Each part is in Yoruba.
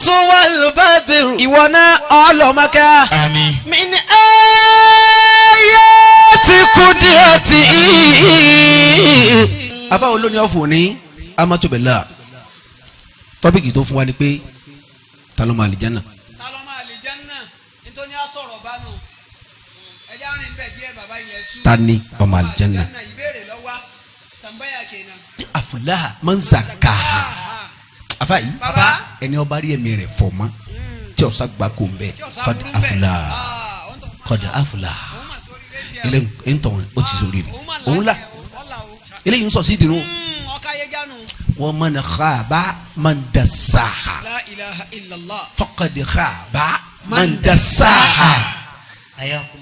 Wal badr. Ìwọ náà ọlọ́mọkẹ́. Àmín. Min ayati qudratihi. Afa olóni ọ̀fọ̀ ní amatobela tọ́pìkì tó fún wa ni pé ta ló máa àlìjánà. Ta ló máa àlìjánná? Nítorí a sọ̀rọ̀ bá nù. Ẹja rìn bẹ́ẹ̀ díẹ̀, bàbá, ilẹ̀ sú. Ta ni ọmọ àlìjánà? Ìbéèrè lọ́wọ́ tàǹbáyà kenan. Aflaha man zakaha. Afa yìí, Bàbá. ẹni ọba rí ẹ̀mí rẹ̀ fọ̀ mọ́ tí ọ̀sá gbà kó ń bẹ, Tí ọ̀sá qad burú bẹ́ẹ̀. aflaha, Ah, òun tó- qad aflaha. Òun mà sórí létí ẹ̀. Eléyìí ń tọ̀ ó ti sórí rẹ̀ Òun mà òun la lájẹ̀, òun là o. eléyìí ń sọ sí ìdùnnú. Ọkà yẹ jánu. Wa man khaba man dassaha. La ilaha illallah. Faqad khaba man dassaha.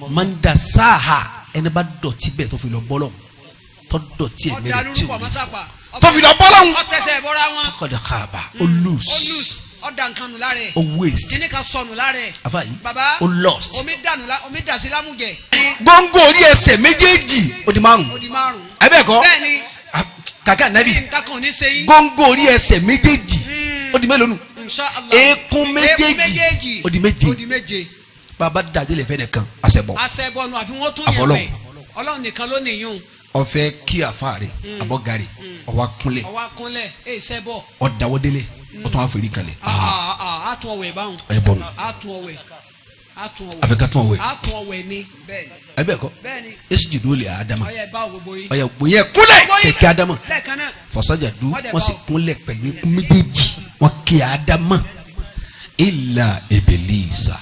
Man dassaha, ẹni bá dọ̀tí bẹ́ẹ̀ tó fi lọ bọ́lọ̀ tó dọ̀tí ẹ̀mí Ọ̀dà rẹ̀ tí lórúkọ ò ní fọ́ mọ́sápà. tó fi lọ bọ́lọ̀, Ọ̀tẹ̀sẹ̀ bọ́ra wọn. faqad khaba, ó lose. Ó lose. Ọ̀dà nǹkan nù lára ẹ̀. Ó waste. Kíní kan sọnù lára ẹ̀. Afa yìí, Bàbá. ó lost. Omi dànù la, omi dà sí lámùjẹ. Góńgó orí ẹsẹ̀ méjèèjì ó di márùn. Ó di márùn. Ẹ bẹ́ẹ̀ kọ́? Bẹ́ẹ̀ni. Kàkà nàbì. Nǹkan kan ò ní ṣe yín. Góńgó orí ẹsẹ̀ méjèèjì ó di mélòó nù? Insha Allah. Eékún méjèèjì ó di méje. Ó di méje. Bàbá dàdé lè fẹ́ nìkan àṣẹ bọ̀. Àṣẹbọnù àfi wọ́n tún yẹn Àfọlọ́hun. wẹ̀. Ọlọ́run nìkan ló nìyún. Ọfẹ kí àfa rẹ abọ́gàrè ọwọ́ kúnlẹ̀. Ọwọ́ akúnlẹ̀ èyí sẹ́bọ̀. Ọ̀dàwọ́délé ọ̀tún àforí kalẹ̀. A tún ọwẹ́ báwọn. Ẹ bọ̀nù. A tún ọwẹ́. A tún ọwẹ́. Àfẹ ká tún ọwẹ́. A tún ọwẹ́ ni. Bẹ́ẹ̀ni. Ẹ bẹ́ẹ̀ kọ́? Bẹ́ẹ̀ni. Esi jùdó lè adama. Ọyẹ bá gbogbo yín. Ọyẹ gbóyè kúnlẹ̀ kẹ̀kẹ́ adama. Lẹ́ẹ̀kan náà. Fasajadu, Wọ́n dẹ̀ wọ́n sì bá ọ. kúnlẹ̀ pẹ̀lú ikú méjèèjì, wọ́n kí adama illa Ibilisa.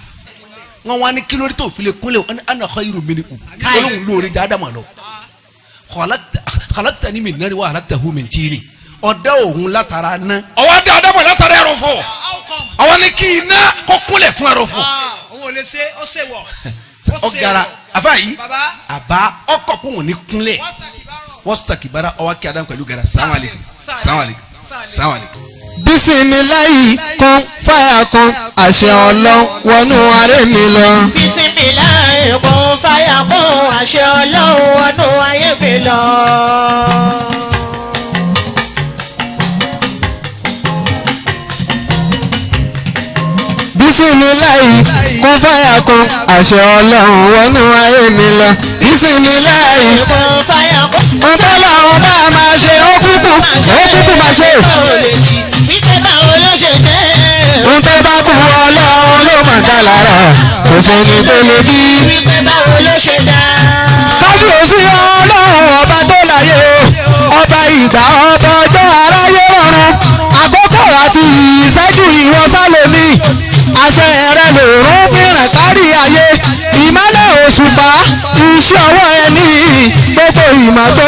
Wọ́n wá ní kílódé tó fi lè kúnlẹ̀? Wọ́n ní ana khayru minhu, olóhùn lóore jẹ́ adama lọ. Khalaqtani min nari wa khalaqtahu min tini, ọ̀dá òun látara ná, ọwọ́ dá adama látara ẹrọ̀fọ̀. How come? Àwọn ní kí iná kó kúnlẹ̀ fún ẹrọ̀fọ̀. Ah, òun ò lè ṣe, ó ṣe wọ̀. Ó ṣe Ọ̀gara wọ̀. àfa yìí. Bàbá. Àbá ọkọ̀ kó wọn ní kúnlẹ̀. Wọ́n ṣàkíbárọ̀. Wọ́n sàkìbára ọwọ́ kí adam pẹ̀lú gara sàmàlẹ́kì sàmàlẹ́kì sàmàlẹ́kì. Bisimilayi kún fàyà kún, àṣẹ Ọlọ́run wọnú ayé mi lọ. Bisimilayi kún fàyà kún, àṣẹ Ọlọ́run wọnú ayé mi lọ. Bisimilayi kún fàyà kún, àṣẹ Ọlọ́run wọnú ayé mi lọ. Bisimilayi Kún fàyà kún. ntọ́lọ́run bá máa ṣe, ó kúkú máa ṣe. Wípé báwo ló ṣe ṣe? Ntọ́ bá kú, Ọlọ́run ló mọ̀ ká lára, kò sẹ́ni tó lè bí. Wípé báwo ló ṣe dá? Kábíyèsí Ọlọ́run, ọba tó láyé o, ọba ìgbà, ọba ọjọ́, aráyé rọrùn àkókò àti ìṣẹ́jú, ìwọ sálòmí. Àṣẹ rẹ lòrùn fìràn kárí ayé, ìmọ́lẹ̀ òṣùpá, iṣẹ́ ọwọ́ ẹni, gbogbo ìmọ̀ tó